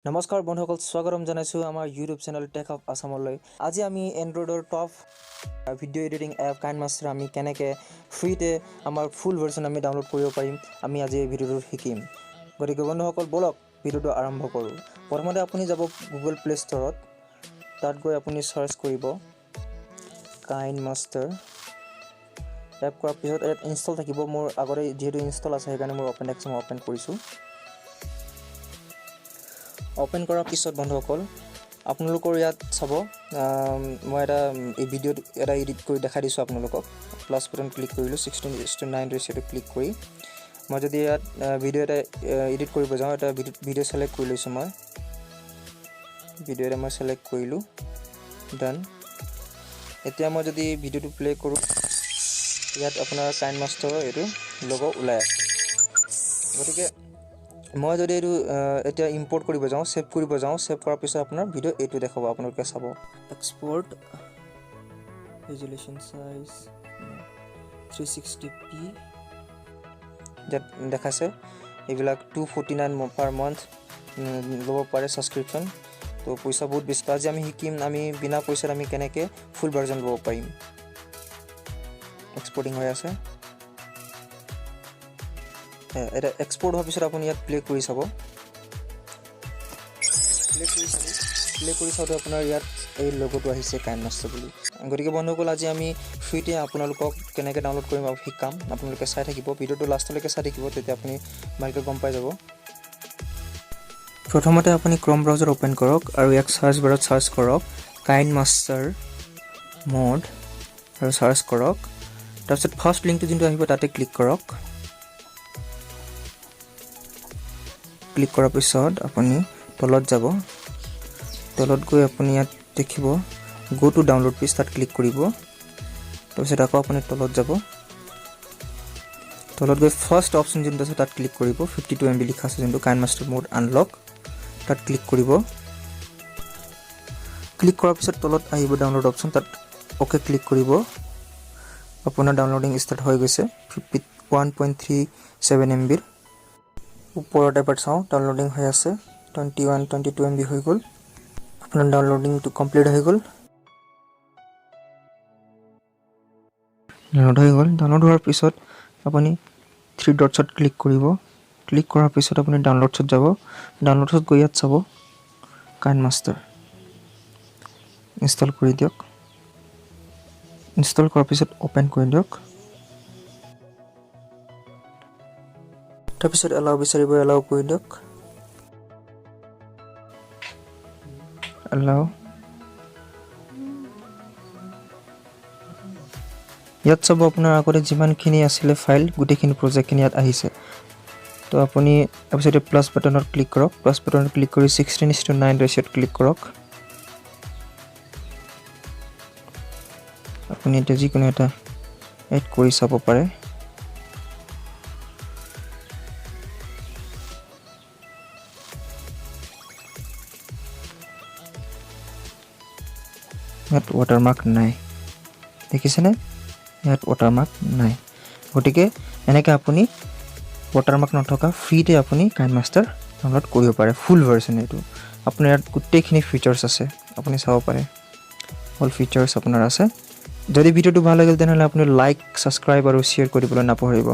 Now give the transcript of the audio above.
নমস্কাৰ বন্ধুসকল, স্বাগতম জনাইছোঁ আমাৰ ইউটিউব চেনেল টেক অফ আছামলৈ। আজি আমি এণ্ড্ৰইডৰ top video editing app KineMaster আমি কেনেকৈ ফ্ৰীতে আমাৰ ফুল ভাৰ্চন আমি ডাউনলোড কৰিব পাৰিম, আমি আজি এই ভিডিঅ'টো শিকিম। গতিকে বন্ধুসকল, ব'লক ভিডিঅ'টো আৰম্ভ কৰোঁ। প্ৰথমতে আপুনি যাব গুগল প্লে ষ্ট'ৰত, তাত গৈ আপুনি চাৰ্চ কৰিব কাইন মাষ্টাৰ। টাইপ কৰাৰ পিছত ইয়াত ইনষ্টল থাকিব। মোৰ আগতে যিহেতু ইনষ্টল আছে, সেইকাৰণে মোৰ অ'পেন দেখাইছে, মই অ'পেন কৰিছোঁ। অ'পেন কৰাৰ পিছত বন্ধুসকল, আপোনালোকৰ ইয়াত চাব, মই এটা এই ভিডিঅ'ত এটা এডিট কৰি দেখাই দিছোঁ আপোনালোকক। প্লাছ বাটন ক্লিক কৰিলোঁ, 16:9 ৰেচিঅ'টো ক্লিক কৰি মই যদি ইয়াত ভিডিঅ' এটা এডিট কৰিব যাওঁ, এটা ভিডিঅ' ছিলেক্ট কৰি লৈছোঁ। মই ভিডিঅ' এটা ছিলেক্ট কৰিলোঁ, ডান। এতিয়া মই যদি ভিডিঅ'টো প্লে' কৰোঁ, ইয়াত আপোনাৰ কাইন মাষ্টাৰৰ এইটো লগ' ওলাই আছে। গতিকে মই যদি এইটো এতিয়া ইম্পৰ্ট কৰিব যাওঁ, ছেভ কৰিব যাওঁ, ছেভ কৰাৰ পিছত আপোনাৰ ভিডিঅ' এইটো দেখাব। আপোনালোকে চাব, এক্সপৰ্ট ৰেজলিউশ্যন চাইজ 360p ইয়াত দেখাইছে। এইবিলাক 249 পাৰ মান্থ ল'ব পাৰে ছাবস্ক্ৰিপশ্যন, তো পইচা বহুত বেছি। আজি আমি শিকিম আমি বিনা পইচাত আমি কেনেকৈ ফুল ভাৰ্জন ল'ব পাৰিম। এক্সপৰ্টিং হৈ আছে। এটা এক্সপৰ্ট হোৱাৰ পিছত আপুনি ইয়াত প্লে কৰি চাব। প্লে কৰি চাব, প্লে কৰি চাওঁতে আপোনাৰ ইয়াত এই লগ'টো আহিছে কাইন মাষ্টাৰ বুলি। গতিকে বন্ধুসকল, আজি আমি ফ্ৰীতে আপোনালোকক কেনেকৈ ডাউনলোড কৰিম আৰু শিকাম। আপোনালোকে চাই থাকিব, ভিডিঅ'টো লাষ্টলৈকে চাই থাকিব, তেতিয়া আপুনি ভালকৈ গম পাই যাব। প্ৰথমতে আপুনি ক্ৰম ব্ৰাউজাৰ অ'পেন কৰক আৰু ইয়াক চাৰ্চ বাৰত চাৰ্চ কৰক কাইন মাষ্টাৰ মড আৰু চাৰ্চ কৰক। তাৰপিছত ফাৰ্ষ্ট লিংকটো যোনটো আহিব তাতে ক্লিক কৰক। ক্লিক কৰাৰ পিছত আপুনি তলত যাব। তলত গৈ আপুনি ইয়াত দেখিব গ' টু ডাউনলোড পেজ, তাত ক্লিক কৰিব। তাৰপিছত আকৌ আপুনি তলত যাব। তলত গৈ ফাৰ্ষ্ট অপশ্যন যোনটো আছে তাত ক্লিক কৰিব। 52 MB লিখা আছে যোনটো, কাইন মাষ্টাৰ মোড আনলক, তাত ক্লিক কৰিব। ক্লিক কৰাৰ পিছত তলত আহিব ডাউনলোড অপশ্যন, তাত অ'কে ক্লিক কৰিব। আপোনাৰ ডাউনলোডিং ষ্টাৰ্ট হৈ গৈছে, 51.37 MBৰ। ওপৰত এবাৰ চাওঁ, ডাউনলোডিং হৈ আছে। 21, 22 MB হৈ গ'ল। আপোনাৰ ডাউনলোডিংটো কমপ্লিট হৈ গ'ল। ডাউনলোড হৈ গ'ল। ডাউনলোড হোৱাৰ পিছত আপুনি থ্ৰী ডটছত ক্লিক কৰিব। ক্লিক কৰাৰ পিছত আপুনি ডাউনলোডছত যাব। ডাউনলোডছত গৈ ইয়াত চাব কাইন মাষ্টাৰ, ইনষ্টল কৰি দিয়ক। ইনষ্টল কৰাৰ পিছত অ'পেন কৰি দিয়ক। তাৰপিছত এলাউ বিচাৰিব, এলাউ কৰি দিয়ক, এলাউ। ইয়াত চাব, আপোনাৰ আগতে যিমানখিনি আছিলে ফাইল, গোটেইখিনি প্ৰজেক্টখিনি ইয়াত আহিছে। তো আপুনি তাৰপিছতে প্লাছ বাটনত ক্লিক কৰক। প্লাছ বাটনত ক্লিক কৰি 16:9 ৰেচিঅ'ত ক্লিক কৰক। আপুনি এতিয়া যিকোনো এটা এড কৰি চাব পাৰে। ইয়াত ৱাটাৰমাৰ্ক নাই, দেখিছেনে? ইয়াত ৱাটাৰমাৰ্ক নাই। গতিকে এনেকৈ আপুনি ৱাটাৰমাৰ্ক নথকা ফ্ৰীতে আপুনি কাইন মাষ্টাৰ ডাউনলোড কৰিব পাৰে, ফুল ভাৰ্চন এইটো। আপোনাৰ ইয়াত গোটেইখিনি ফিচাৰ্ছ আছে, আপুনি চাব পাৰে, অল ফিচাৰ্ছ আপোনাৰ আছে। যদি ভিডিঅ'টো ভাল লাগিল, তেনেহ'লে আপুনি লাইক, ছাবস্ক্ৰাইব আৰু শ্বেয়াৰ কৰিবলৈ নাপাহৰিব।